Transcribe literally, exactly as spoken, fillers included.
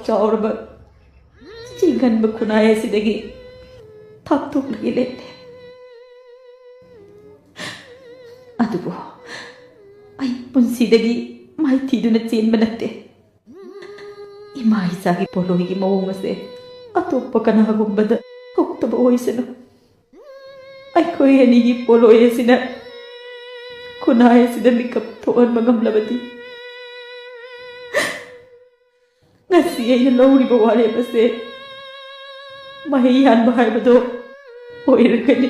ꯆꯥꯎꯔꯕ ꯆꯤꯡꯒꯟꯕ ꯈꯨꯟꯅꯥꯏ ꯑꯁꯤꯗꯒꯤ ꯊꯥꯞꯊꯣꯛꯂꯒ ꯂꯦꯞꯂꯦ꯫ ꯑꯗꯨꯕꯨ ꯑꯩ ꯄꯨꯟꯁꯤꯗꯒꯤ ꯃꯥꯏꯊꯤꯗꯨꯅ ꯆꯦꯟꯕ ꯅꯠꯇꯦ꯫ ꯏꯃꯥ ꯏꯆꯥꯒꯤ ꯄꯣꯂꯣꯏꯒꯤ ꯃꯑꯣꯡ ꯑꯁꯦ ꯑꯇꯣꯞꯄ ꯀꯅꯥꯒꯨꯝꯕꯗ ꯊꯣꯛꯇꯕ ꯑꯣꯏꯁꯅꯨ꯫ ꯑꯩꯈꯣꯏ ꯑꯅꯤꯒꯤ ꯄꯣꯂꯣꯏ ꯑꯁꯤꯅ ꯈꯨꯟꯅꯥꯏ ꯑꯁꯤꯗ ꯃꯤꯀꯞ ꯊꯣꯛꯍꯟꯕ ꯉꯝꯂꯕꯗꯤ, ꯉꯁꯤ ꯑꯩꯅ ꯂꯧꯔꯤꯕ ꯋꯥꯔꯦꯞ ꯑꯁꯦ ꯃꯍꯩ ꯌꯥꯟꯕ ꯍꯥꯏꯕꯗꯣ ꯑꯣꯏꯔꯒꯅꯤ꯫